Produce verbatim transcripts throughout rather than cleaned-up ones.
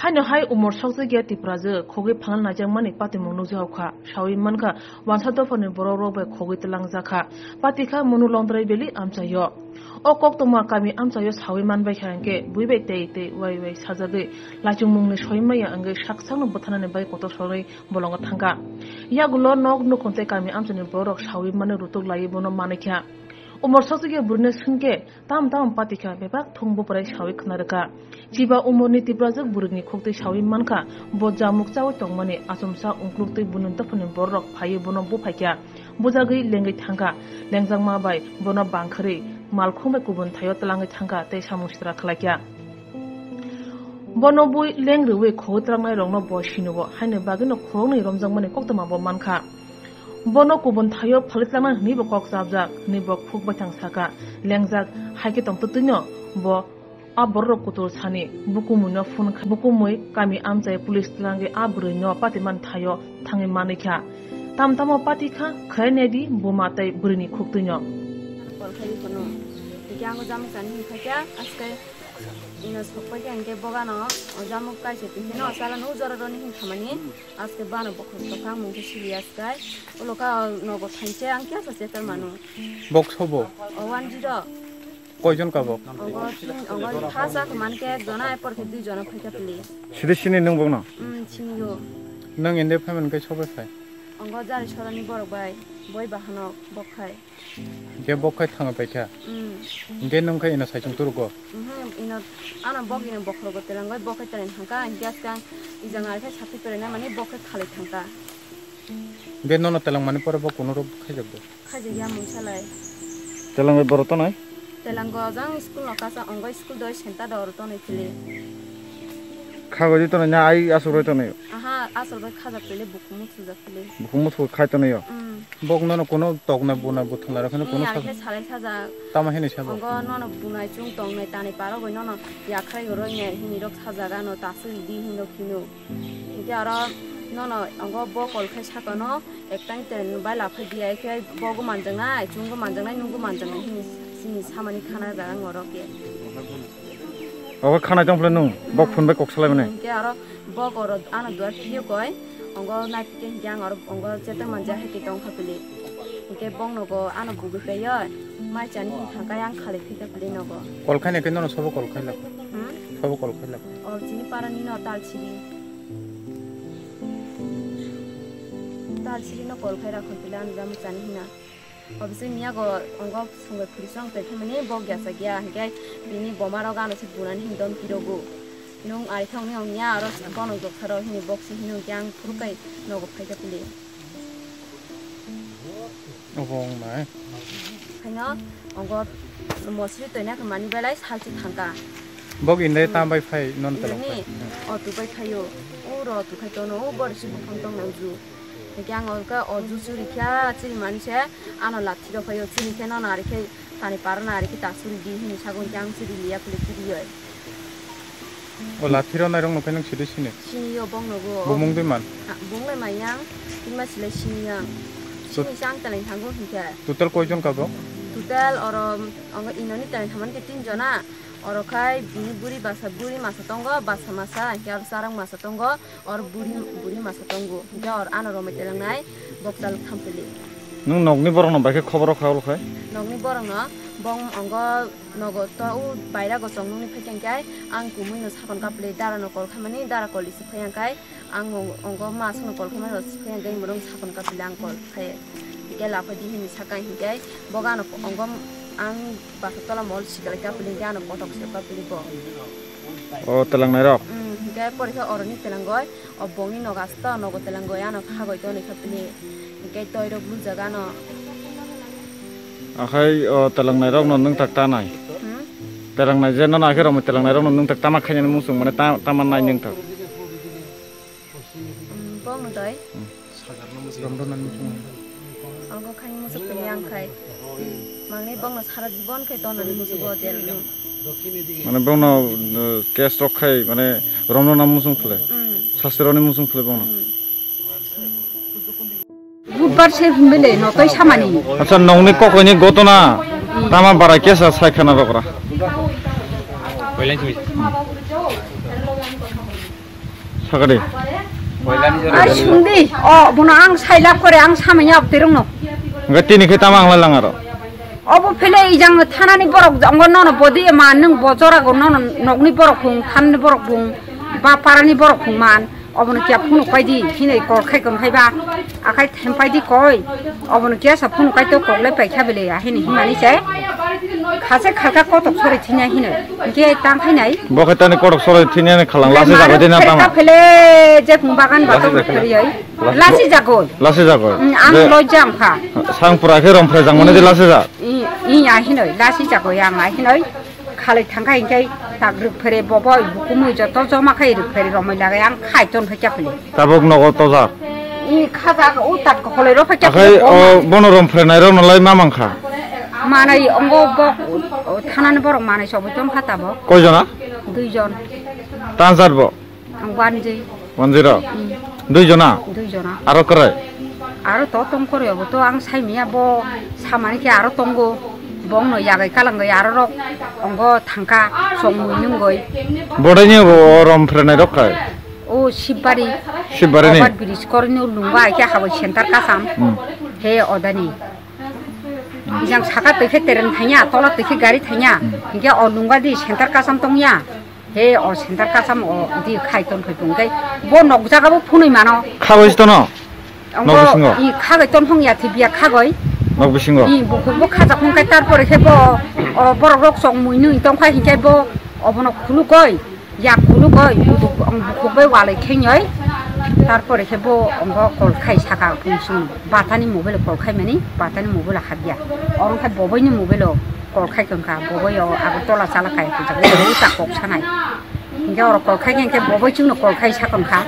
Haino hai umor sokjagya Tiprajwk khogwi phanal naijakmani patimung nukjaokha, sawi mankha wansa dophani borokrok bai khogwi twlangjakha, patikha Munu Longdrai Valley amchaio. O koktwma kami amchaio sawi manbaikha hwnkhe bui bai tei tei wai wai sajagwi laichungmungni soi maya wngwi sak sakno bwtharnani bai kotor sonwi bolongo thangkha. Yagulo nok nukhung tei kami amchaini borok sawi manwi rutuk laiwi bono manwikha. Umor sokjagya bwrwino swngkhe, tam tam patikha bebak thung buprai sawi khna rwkha. Chiba umorni Tiprajwk bwrwini khuktwi sawi mankha, bo jamuk chawi tongmani achomsa ungkluktwi buini dophani bororok phaiwi bono buphaikha. Bujagwi lengwi thangkha, lengjakma bai bono bangkhwrwi malkhung bai kubun thaio twlangwi thangkha tei samung sitra khlaikha. Bono bui leng rwui khogwi twlangnai rokno bo sinugo, haini bagwino khoroknwi romjakmani koktwma bo mankha. Bono kubun thaio phalwi twlangnai hwnwi bo kok chapjak hwnwi bo khuk baithang saka. Lengjak hai khe tongtwtwino bo a bororok kutul sani bukumui no phone kha, bukumui kami amchai police twlangwi a bwrwino patimani thaio thangwi manwi kha. Tam tamo pati kha, khlai naidi buma tei bwrwini khuktwino. Call khai phano. Hingke ang o jamuk chani hingkha khe, aske ino sokpai khe hingke bogano o jamuk kaisa twi phano chala no jora roni hingkha mani. Aske bano bokhorok tokha mungkhe sili askai. Ulo ka nogo thanse ang kya sa chetar manu. Box hobo? O one zero. Koijon ka bo? Ogo tin, ogo pha jak man khe ek jona, epor khe dui jona phaikha pili. Sidi sini nwng bokno? Hmm, sini yo. Nwng inde phaiman khe sobai phai? Ogo jari sorani borok bai, boi bahano bok khai. Khe bok khai thanga paikha? Hmm. Hingke nwng khe ino saichung turugo? Mhm, ino ano bok ino bokhorogo telangoi bok khai teleng thangkha, hingke askang ijang ai khe sathi pere na mani bok khai khalai thangkha. Hingke nono teleng mani pore bo kuno rok khaijak bo? Khaijak ya mungsa lai. Teleng bai boro tonoi? Telango jang school no kasa ongo school doi center do oro tonoi phili. Khagoi di tonoi na ai asuk roi tonoi? Aha, asuk roi khajak phili bukumu thujak phili. Bukumu thu khai tonoi yo? Mm. Bok nono kuno tokna buna buthana rok kheno kuno. Ni sa- arikhe salai sajak. Tamo hini sabo? Ongo nono bunai chung tongnai tanai parogoi nono yakhrai roi ne hini rok sajak ano tasuk di hino khino. Hingke aro nono ongo bo call khai sakano, ekta ni ten bai laphai di, ai khe bo go manjaknai, chwng go manjaknai, nwng go manjaknai hini sini samani khana jaga ngorok ye. Obo khanai tong phela nwng, bok phone bai kok salai mani. Hingke aro bo goro ano duar phiyok koi, ongo nai phikhe hingke ang aro ongo chetok manja hai khe tong kha pili. Hingke bong nogo ano bugui kaiyo, mai chani hing thangkai ang khalai phikha pili nogo. Call khai nai khe nono sobo call khai lak. Hmm? Sobo call khai lak. O chini para ni no tal chiri. Tal siri no call khai rakho pila ano jamu chani hina. Obviously miya go ongo songbai phuri song tei themani bok yasa giya hingke bini boma rok ano se bunani hindon kirogo. Nung ari thong ni ong ya aro bono joksa ro hini bok si hino giang phuru kai nogo phaika pili. Obo wng nai. Haino ongo mosri toina khe mani belai salchi thangka. Bok indai tam bai phai non telok pai. Nini o tu bai phaio. O ro tu khai tono o bor si buphang tong nang ju. Hingke ang o ka o ju churi kha chiri mani se ano lathi rok phaio chini khe nono ari khe tani parana ari khe ta churi di hini sagon khe ang churi liya phule churi yoi. O lathi rw nai rok no khe nwng sidi sini? Sini yo bong nogo. Bo mung dui man? Ha, bung le mayang, tingma silai sini yang. Sini chang teleng thango hinkhe. Total koi jon ka bo? Total oro, ongo inoni teleng thamani khe tin jona. Oro khai bini buri basa, buri masa tongo, basa masa, hinkhe aro charang masa tongo, oro buri, buri masa tongo. Hinkhe oro ano romoi teleng nai. Bokchal thampili. Nwng nokni borokno bai khe khoboro kha olo khai? Nokni borokno bong ongo nogo to u baira go chongnokni phai khe ang kumui no sakon kapli dara no kol khamani dara kol isi phai ang kai ang ongo ma aswk no kol khamani rw si phai ang kai morong sakon kapli ang kol khai hingke laphai di hini sakai hingke boga no ongo ang basa tola mol sikla kapli hingke ano kotok se kapli bo. O twlangnai rok? Mm, hingke porikhe oroni twlangoi. O bongni nogo asta nogo telengoi ano khagoi toni kha pili. Hingke toi rok bujak ano. Akhai o telengnai rok no nwng tak tanai. Hmm? Telengnai je nono akhai romoi telengnai rok no nwng tak tama khainani muchung mane ta-, tama nai nwng tak. Hmm, bong no doi. Hmm. Romrwnani muchung. Ang kok khai muchuk twi ang khai. Mangni bongno sara jibon khai tonani muchuk o jel ni. Mane bongno, uh, case rok khai mane romrwna muchung phle. Mm. Sasti roni muchung phle bongno. Mm. Budbar se himbe le no toi samani. Acha nongni kokoni gotona tama bara case a sai khana rokra. Koilan simi. Sakadi. Ai sungdi, o bono ang sai lab kore, ang samanya abtirung no. Enggak tini kita mang lalang aro. Obo phele ijang thanani borok ongo nono bodi ma nung bojora go nono nokni borok hung, thanani borok hung, ba parani borok hung man. Obono kiya phunuk pai di, hinoi kol khai kon khai ba, akhai them pai di koi. Obono kiya sa phunuk kai to kok le pai kha bele ya, hini himani se. Khase khalka kotok sori thinya hinoi. Hinkhe tang khai nai. Bo khai tani kotok sori thinya ni khalang lasi jago de na tama. Phele je phung bagan ba to pheri ai. Lasi jago. Lasi jago. Mm, ang loi jam kha. Sang pura khe rom phre jang mane de lasi ja. I, i ya hinoi, lasi jago ya ngai hinoi. Khalai thangkha hinkhe tak rwk phere boboi bukumui joto joma khai rwk phere romoi lagai ang khai ton phai chaphili. Tabuk nogo tojak. I khajak o tak kholoi ro phai chaphili. Akhai o bono rom phrenai rok nolai ma mangkha. Manai ongo bok o thanani borok manai sobo ton kha tabok. Koi jona? Dui jon. Tanjat bo. Ang wanjwi. Wanjwi rok? Hmm. Dui jona? Dui jona. Aro kwrwi? Aro to tong kwrwi obo to ang sai manya bo samani khe aro tongo. Bongno yagai kalangwi aro rok ongo thangkha chongmui nungwi. Bodai ni bo rom phrenai rok khai? O Shibari. Shibari ni? Over bridge korni o lungo ai khe habo center kasam. Hmm. He odani. Ijang saka twi khe teren thanya, tola twi khe gari thanya. Hmm. Hinkhe o lungo di center kasam tongya. He o center kasam o di khai ton khai tong khe bo nok jaga bo phunui mano. Khagoi se tono? Nok bisingo? I khagoi ton phong ya thibia khagoi. Nok bisingo? I bukhuk bo khajak phong kai tar pore khe bo o borok rok chong mui nui tong khai hinkhe bo obono khuluk goi, ya khuluk goi, buduk, ang bukhuk bai walai khe nyoi. Tar pore khe bo ongo kol khai saka phung sung batani mobile kol khai mani batani mobile habya. Oro khai boboini mobile o. Kol khai tongkha, boboi o Agartala chala kai kujak, ui ta kok sanai. Hinkhe oro kol khai khe hinkhe boboi chwngno kol khai sakon kha.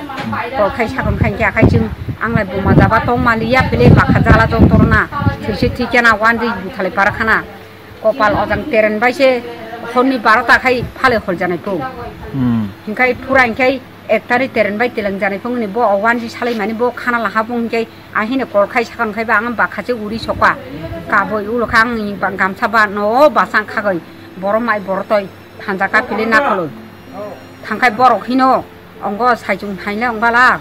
Kol khai sakon kha hinkhe akhai chwng anglai buma jaba tong maliya phile bakha jala jong torna. Thwise thikena wandi buthalai para khana. Kopal ojang teren bai se horni barota khai phale hol janai po. Hmm. Hinkhe pura hinkhe ek tari teren bai teleng janai phungni bo o wanji salai mani bo khana laha phung hinkhe ahine kol khai sakon khai ba ang bakha se uri sokha. Kaboi ulo kha ang gamsa ba no basang khagoi. Borok mai borotoi thanja kaphili nakoloi. Thangkhai borok hino ongo saichung thainle ongbala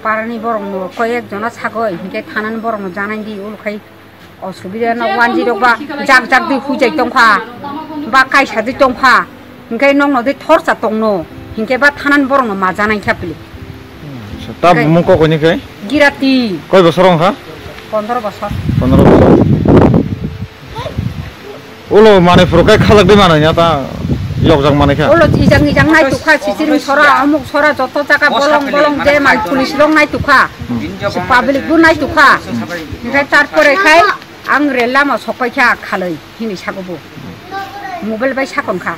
parani borokno koi ek jona sagoi hinkhe thanani borokno janai di ulo khai osubida no wanjirok ba jak jak di hujai tongkha ba kaisa di tongkha hinkhe nokno di thorsa tongno hinkhe ba thanani borokno ma janai kha pili. Acha, ta bumung kok ni khe? Girati. Koi bosor wngkha? Pondro bosor. Pondro bosor. Ulo manwi phuru kai khalak di manwi ya ta yokjak manwi kha. Ulo ijang ijang nai tukha, sisiring sora, amuk sora, joto jaga bolong bolong je man police rok nai tukha. Hmm. Si public bo nai tukha. Hinkhe tarpore khai ang rel lama sokpai kha khalwi hini sago bo. Mobile bai sakon kha.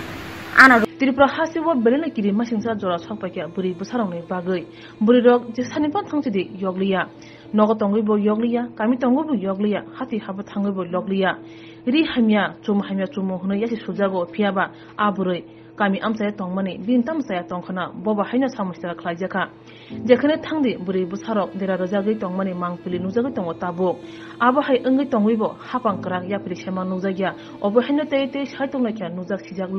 Ano Tripura hasteo belai no kiri masingsa jora sokpai kha bwrwi bwsarokni bagwi. Bwrwi rok je sani phano thangchidi yokliya. Nogo tongwi bo yokliya, kami tongwi bo yokliya, hati habo thangwi bo yokliya. Ri hamya, chum hamya chumo hwnwi yasi sujago, phiyaba a bwrwi kami amchaya tongmani bini tamo chaya tongkhana, bobo haino samung sitara khlaijakha. Jekhane thangdi bwrwi bwsarok dera rwjagwi tongmani mangpili nukjagwi tongo tabuk. Abo hai wngwi tongwi bo hapang kwrak yapri sema nukjakya, obo haino tei tei sai tongnaikha nukjak sijak.